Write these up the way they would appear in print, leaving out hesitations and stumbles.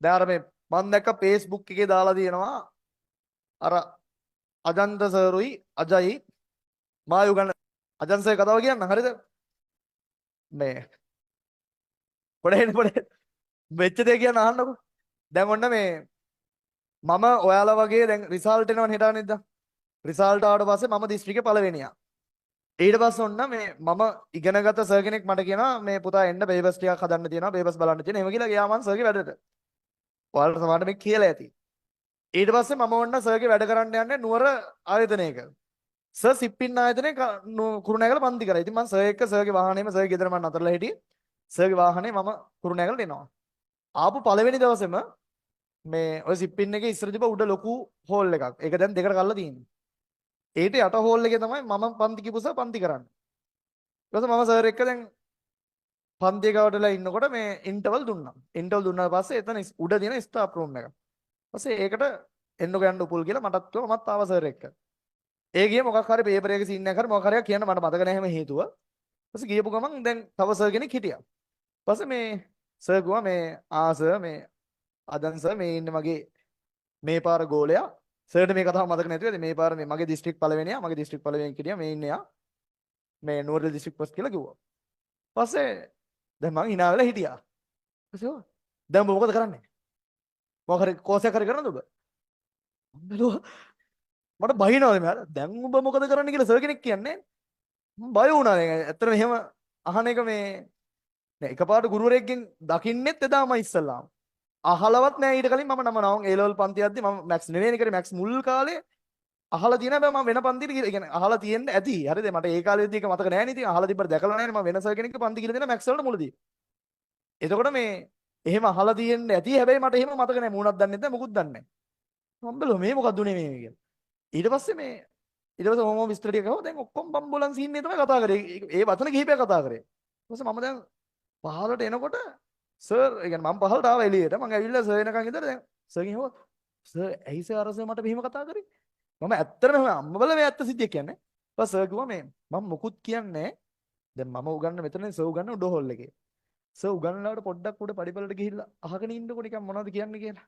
දැන් අර මේ මං දැක්ක Facebook එකේ දාලා තියෙනවා අර අජන්ත සරුයි අජයි මායු ගන්න. අජන්ත සර් කතාව කියන්න හරිද? මේ පොඩ එන්න පොඩ වෙච්ච දේ කියන්න අහන්නකෝ. දැන් ඔන්න මේ මම ඔයාලා වගේ දැන් රිසල්ට් එනවනේ හෙට අනිද්දා. රිසල්ට් ආවට පස්සේ මම දිස්ත්‍රික්කේ පළවෙනියා. ඊට පස්සේ ඔන්න මේ මම ඉගෙනගත්ත සර් කෙනෙක් මට කියනවා මේ පුතා එන්න පේපර්ස් ටිකක් හදන්න තියෙනවා, පේපර්ස් බලන්න තියෙනවා එහෙම කියලා ගියා මං සර්ගේ වැඩට. ඔයාලට සමහරවිට මේ කියලා ඇති. ඊට පස්සේ මම ඔන්න සර්ගේ වැඩ කරන්න යන්නේ නුවර ආයතනයක. සර් සිප්පින් ආයතනයේ කුරුණෑගල පන්ති කරා. ඉතින් මං සර් එක්ක සර්ගේ වාහනේම සර්ගේ ගෙදර මං නතරලා හිටියේ. සර්ගේ වාහනේ මම කුරුණෑගලට එනවා. ආපු පළවෙනි දවසේම මේ ඔය සිප්පින් එකේ ඉස්සර තිබ්බ උඩ ලොකු හෝල් එකක්. ඒක දැන් දෙකට කඩලා තියෙන්නේ. ඒට යට හෝල් එකේ තමයි මම පන්ති කිව්ව සර් පන්ති කරන්නේ. ඊට පස්සේ මම සර් එක්ක දැන් පන්තිය ගාවට ඉන්නකොට මේ ඉන්ටර්වල් දුන්නා. ඉන්ටර්වල් දුන්නාට පස්සේ එතන උඩ තියෙන ස්ටාෆ් රූම් එක. පස්සේ ඒකට එන්නකෝ යන්න උපුල් කියලා මටත් කිව්වා, මමත් ආවා සර් එක්ක. ඒ ගියේ මොකක් හරි පේපර් එකක සීන් එකක් හරි මොකක් හරි එකක් කියන්න මට මතක නැහැ හැම හේතුව. පස්සේ ගියපු ගමන් දැන් තව සර් කෙනෙක් හිටියා. පස්සේ මේ සර් කිව්වා මේ ආ සර් මේ අදන් සර් මේ ඉන්නේ මගේ මේ පාර ගෝලයා. සර්ට මේ කතාව මතක නැතුව ඇති, මේ පාර මේ මගේ දිස්ත්‍රික් පළවෙනියා, මගේ දිස්ත්‍රික් පළවෙනි හිටියා, මේ ඉන්නේ යා මේ නුවරඑළිය දිස්ත්‍රික් ෆස්ට් කියලා කිව්වා. පස්සේ දැන් මං හිනා වෙලා හිටියා. පස්සේ ඔව් දැන් ඔබ මොකද කරන්නේ? මොකක් හරි කෝස් එකක් හරි කරනවද ඔබ? මං බැලුවා මට බහිනවද මේ අර දැන් ඔබ මොකද කරන්නේ කියලා සර් කෙනෙක් කියන්නේ. මං බය වුණා දැන් ඇත්තටම එහෙම අහන එක මේ නෑ, එකපාරට ගුරුවරයෙක්ගෙන් දකින්නෙත් එදාමයි ඉස්සල්ලාම. අහලවත් නෑ ඊට කලින් මම නම නවම් ඒ ලෙවල් පන්ති යද්දි මම මැක්ස් නෙවෙයිනේ කරේ, මැක්ස් මුල් කාලේ අහලා තියෙන හැබැයි මම වෙන පන්තියට ගිහලා, ඒ කියන්නේ අහලා තියෙන්න ඇති. හරිද? මට ඒ කාලේදී ඒක මතක නෑනේ. ඉතින් අහලා තිබ්බට දැකලා නෑනේ. මම වෙන සර් කෙනෙක්ගේ පන්ති කියලා දෙන මැක්ස් වලට මුලදී. එතකොට මේ එහෙම අහලා තියෙන්න ඇති. හැබැයි මට එහෙම මතක නෑ. මූණක් දන්නෙත් නෑ, මොකුත් දන්නේ නෑ. මම බැලුවා මේ මොකක්ද උනේ මේ කියලා. ඊට පස්සේ මේ ඊට පස්සේ ඔහොම විස්තර ටික කිව්වා. දැන් ඔක්කොම බම්බෝලන් සීන් එක තමයි කතා කරේ. ඒ වචන කිහිපයක් කතා කරේ. ඊට පස්සේ මම දැන් පහලට එනකොට සර්, ඒ කියන්නේ මම පහලට ආවා එළියට. මං ඇවිල්ලා සර් එනකන් ඉඳලා දැන් සර් ගෙන් ඇහුවා සර් ඇයි සර් අර සර් මට මෙහෙම කතා කරේ? මම ඇත්තටම එහෙම අම්මා බල මේ ඇත්ත සිද්ධියක් කියන්නේ. ඊපස්සේ සර් කිව්වා මේ මම මොකුත් කියන්නේ නෑ. දැන් මම උගන්න මෙතන සර් උගන්න උඩ හෝල් එකේ. සර් උගන්නලාවට පොඩ්ඩක් උඩ පඩිපෙළට ගිහිල්ලා අහගෙන ඉන්නකො නිකන් මොනවද කියන්නේ කියලා.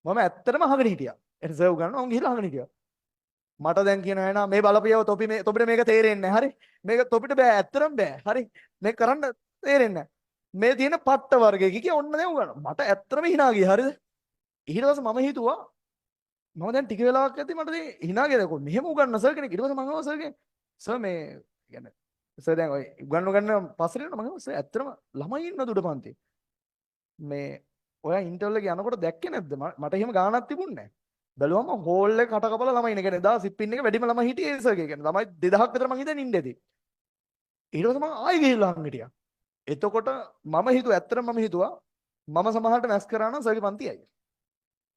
මම ඇත්තටම අහගෙන හිටියා. එහෙනම් සර් උගන්නවා මම ගිහිල්ලා අහගෙන හිටියා. මට දැන් කියනවා නේනා මේ බලපියව තොපි මේ තොපිට මේක තේරෙන්නේ නැහැ. හරි. මේක තොපිට බෑ, ඇත්තටම බෑ. හරි. මේක කරන්න තේරෙන්නේ නැහැ. මේ තියෙන පට්ට වර්ගයක කිය ඔන්න දැන් උගන්නවා. මට ඇත්තටම හිනා ගියා. හරිද? ඊට පස්සේ මම හිතුවා මම දැන් ටික වෙලාවක් ඇද්දි මට දැන් හිනා ගියා. දැන් මෙහෙම උගන්න සර් කෙනෙක්. ඊට පස්සේ මං අහුවා සර්ගෙන් සර් මේ කියන්නේ සර් දැන් ඔය උගන්න උගන්න පස්සට එනවා. මං අහුවා සර් ඇත්තටම ළමයි ඉන්නවද උඩ පන්තියේ? මේ ඔයා ඉන්ටර්වල් එකේ යනකොට දැක්කේ නැද්ද? මට එහෙම ගාණක් තිබුණේ නැහැ. බැලුවම හෝල් එක කට කපලා ළමයි ඉන්නේ. කියන්නේ එදා සිප්පින් එක වැඩිම ළමයි හිටියේ ඒ සර්ගේ. කියන්නේ ළමයි 2000ක් විතර මං හිතන්නේ ඉන්න ඇති. ඊට පස්සේ මං ආයෙ ගිහිල්ලා අහන් හිටියා. එතකොට මම හිතුවා ඇත්තටම මම හිතුවා මම සමහරට මැස් කරා නම් සර්ගේ පන්තියයි.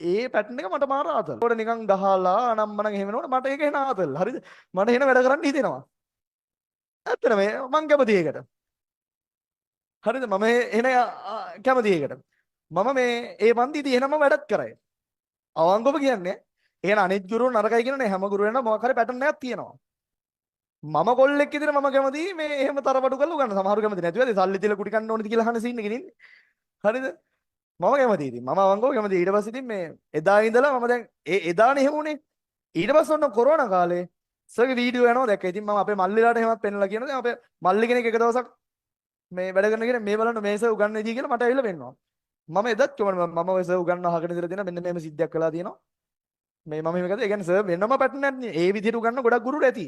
ඒ පැටර්න් එක මට මාර ආතල්. ඒකට නිකන් ගහලා අනම්මනම් එහෙම වෙනකොට මට ඒක එන ආතල්. හරිද? මට එහෙන වැඩ කරන්න හිතෙනවා. ඇත්තටම මං කැමතියි ඒකට. හරිද? මම එහෙන කැමතියි ඒකට. මම මේ ඒ පන්තියේදී එහෙනම් මම වැඩක් කරයි. අවංකවම කියන්නේ එහෙනම් අනිත් ගුරුවරු නරකයි කියන නෑ, හැම ගුරුවරයෙක්ම මොකක් හරි පැටර්න් එකක් තියෙනවා. මම කොල්ලෙක් විදිහට මම කැමතියි මේ එහෙම තරබඩු කරලා උගන්න. සමහරු කැමති නැතුව ඇති සල්ලි තියලා කුටි කන්න ඕනද කියලා අහන සීන් එකේ ඉන්නේ. හරිද? මම කැමතියි ඉතින්. මම අවංකව කැමතියි. ඊට පස්සේ ඉතින් මේ එදා ඉඳලා මම දැන් ඒ එදානේ එහෙම වුණේ. ඊට පස්සේ ඔන්න කොරෝනා කාලේ සර්ගේ වීඩියෝ යනවා දැක්කා. ඉතින් මම අපේ මල්ලිලාට එහෙමත් පෙන්නලා කියනවා. දැන් අපේ මල්ලි කෙනෙක් එක දවසක් මේ වැඩ කරන කෙනෙක් මේ බලන්න මේ සර් උගන්න ඉදී කියලා මට ඇවිල්ලා පෙන්නවා. මම එදත් කිව්වා මම ඔය සර් උගන්න අහගෙන ඉඳලා තියෙනවා මෙන්න මෙහෙම සිද්ධියක් වෙලා තියෙනවා. මේ මම එහෙම කළා. ඒ කියන්නේ සර් වෙනම පැටර්න් එකක් නේ. ඒ විදිහට උගන්න ගොඩක් ගුරුවරු ඇති.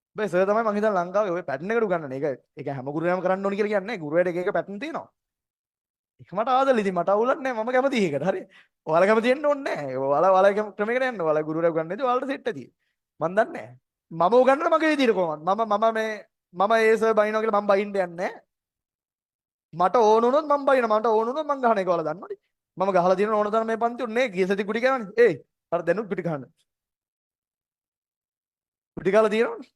හැබැයි සර් තමයි මං හිතන්නේ ලංකාවේ ඔය පැටර්න් එකට උගන්නන්නේ. ඒක ඒක හැම ගුරුවරයාම කරන්න ඕනි කියලා කියන්නේ නෑ. ගුරුවරයාට එක එක පැටර්න් තියෙනවා. ඒක මට ආදල් ඉතින් මට අවුලක් නෑ. මම කැමතියි ඒකට. හරි. ඔයාලා කැමති වෙන්න ඕනේ නෑ. ඔයාලා ඔයාලා ක්‍රමයකට යන්න. ඔයාලා ගුරුවරයා උගන්වන්නේ ඔයාලට සෙට් ඇති. මං දන්නේ නෑ. මම උගන්නන මගේ විදිහට කොහොමද? මම මම මේ මම ඒ සර් බයිනවා කියලා මං බයින්න යන්නේ නෑ. මට ඕන වුණොත් මං බයිනවා. මට ඕන වුණොත් මං ගහන එක ඔයාලා දන්නවනේ. මම ගහලා තියෙන ඕන තරම් මේ පන්ති උන්නේ ගිය සති ගුටි කෑවනේ. ඒයි අර දැනුත් ගුටි ගහන්න. ගුටි කාලා තියෙනවනේ.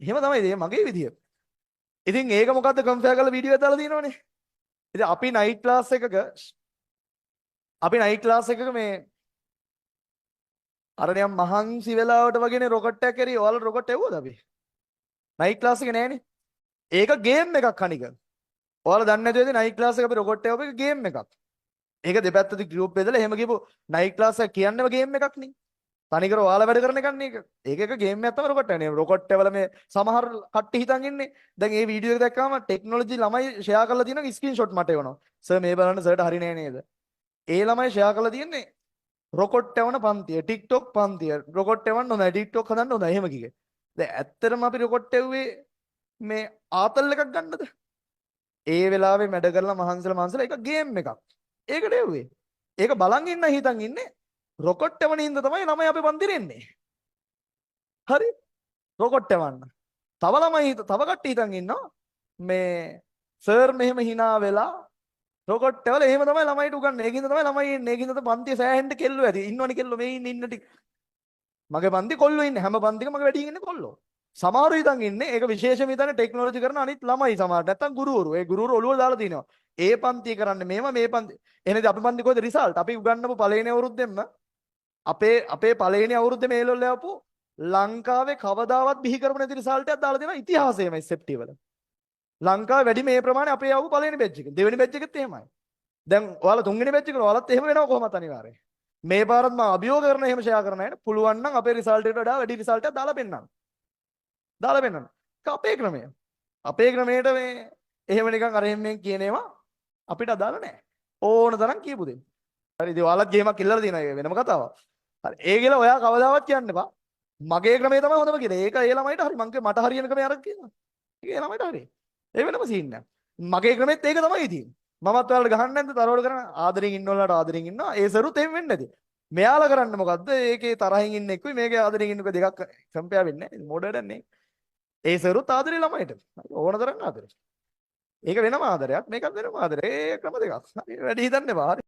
එහෙම තමයි ඒ මගේ විදිය. ඉතින් ඒක මොකද්ද කම්පෙයාර් කරලා වීඩියෝ එකක් දාලා තියෙනවනේ. ඉතින් අපි නයිට් ක්ලාස් එකක අපි නයිට් ක්ලාස් එකක මේ අර නිකන් මහන්සි වෙලාවට වගේනේ රොකට් එකක් ඇරියේ. ඔයාලා රොකට් එව්වද අපි? නයිට් ක්ලාස් එකේ නෑනේ. ඒක ගේම් එකක් අනික. ඔයාලා දන්නේ නැතුව ඇති නයිට් ක්ලාස් එක අපි රොකට් එවපු එක ගේම් එකක්. ඒක දෙපැත්තට ගෲප් බෙදලා එහෙම කියපු නයිට් ක්ලාස් එක කියන්නේම ගේම් එකක් නේ. තනිකර ඔයාලා වැඩ කරන එකක් නේ ඒක. ඒක එක ගේම් එකක් තමයි රොකට් යන්නේ. රොකට් වල මේ සමහර කට්ටිය හිතන් ඉන්නේ. දැන් මේ වීඩියෝ එක දැක්කම ටෙක්නොලොජි ළමයි ෂෙයා කරලා තියෙන ස්ක්‍රීන්ෂොට් මට එවනවා. සර් මේ බලන්න සර්ට හරි නෑ නේද? ඒ ළමයි ෂෙයා කරලා තියෙන්නේ රොකට් එවන පන්තිය, TikTok පන්තිය, රොකට් එවන්න හොඳයි, TikTok හදන්න හොඳයි එහෙම කිව්වේ. දැන් ඇත්තටම අපි රොකට් එව්වේ මේ ආතල් එකක් ගන්නද? ඒ වෙලාවේ මැඩ කරලා මහන්සිලා මහන්සිලා ඒක ගේම් එකක්. ඒකට එව්වේ. ඒක බලන් ඉන්න හිතන් ඉන්නේ රොකට් එවන හින්දා තමයි ළමයි අපේ පන්තියට එන්නේ. හරි? රොකට් එවන්න. තව ළමයි තව කට්ටිය හිතන් ඉන්නවා මේ සර් මෙහෙම හිනා වෙලා රොකට් එවල එහෙම තමයි ළමයිට උගන්වන්නේ. ඒකින්ද තමයි ළමයි එන්නේ. ඒකින්ද තමයි පන්තිය සෑහෙන්න කෙල්ලෝ ඇති. ඉන්නවනේ කෙල්ලෝ මේ ඉන්න ඉන්න ටික. මගේ පන්ති කොල්ලෝ ඉන්නේ. හැම පන්තිකම මගේ වැඩියෙන් ඉන්නේ කොල්ලෝ. සමහරු හිතන් ඉන්නේ ඒක විශේෂම හිතන්නේ ටෙක්නොලොජි කරන අනිත් ළමයි සමහර නැත්තම් ගුරුවරු. ඒ ගුරුවරු ඔළුව දාලා තිනවා. ඒ පන්තිය කරන්නේ මේව මේ පන්ති. එහෙනම් අපි පන්ති කොහෙද රිසල්ට්? අපි උගන්නපු පළවෙනි අවුරුද්දෙන්ම අපේ අපේ පළවෙනි අවුරුද්දේ මේ ලෙවල් ආපු ලංකාවේ කවදාවත් බිහි කරපු නැති රිසල්ට් එකක් දාලා දෙනවා ඉතිහාසයේම SFT වල. ලංකාවේ වැඩි මේ ප්‍රමාණය අපේ ආපු පළවෙනි බැච් එකේ. දෙවෙනි බැච් එකෙත් එහෙමයි. දැන් ඔයාලා තුන්වෙනි බැච් එකේ ඔයාලත් එහෙම වෙනවා කොහොමත් අනිවාර්යයෙන්. මේ පාරත් මම අභියෝග කරන එහෙම ෂෙයා කරන අයට පුළුවන් නම් අපේ රිසල්ට් එකට වඩා වැඩි රිසල්ට් එකක් දාලා පෙන්නන්න. දාලා පෙන්නන්න. ඒක අපේ ක්‍රමය. අපේ ක්‍රමයට මේ එහෙම නිකන් අර එහෙම මෙහෙම කියන ඒවා අපිට අදාළ නෑ. ඕන තරම් කියපු දෙන්න. හරි ඉතින් ඔයාලත් ගේමක් ඉල්ලලා තියෙනවා ඒක වෙනම කතාවක්. හරි ඒ කියලා ඔයා කවදාවත් කියන්න එපා. මගේ ක්‍රමය තමයි හොඳම කියලා. ඒක ඒ ළමයිට හරි. මං කිව්වේ මට හරියන ක්‍රමය අරන් කියනවා. ඒක ඒ ළමයිට හරි. ඒ වෙනම සීන් එකක්. මගේ ක්‍රමෙත් ඒක තමයි ඉතින්. මමත් ඔයාලට ගහන්න නැද්ද තරවඩ කරන ආදරෙන් ඉන්න ඔයාලට ආදරෙන් ඉන්නවා. ඒ සරුත් එහෙම වෙන්නේ නැති. මෙයාලා කරන්නේ මොකද්ද? ඒකේ තරහින් ඉන්න එක්කුයි මේකේ ආදරෙන් ඉන්න එක දෙකක් කම්පෙයාර් වෙන්නේ නැහැ. මොඩ වැඩක් නේ. ඒ සරුත් ආදරේ ළමයිට. ඕන තරම් ආදරේ. ඒක වෙනම ආදරයක් මේකත් වෙනම ආදරේ. ඒ ක්‍රම දෙකක්. හරි වැඩි හිතන්න එපා. හරි.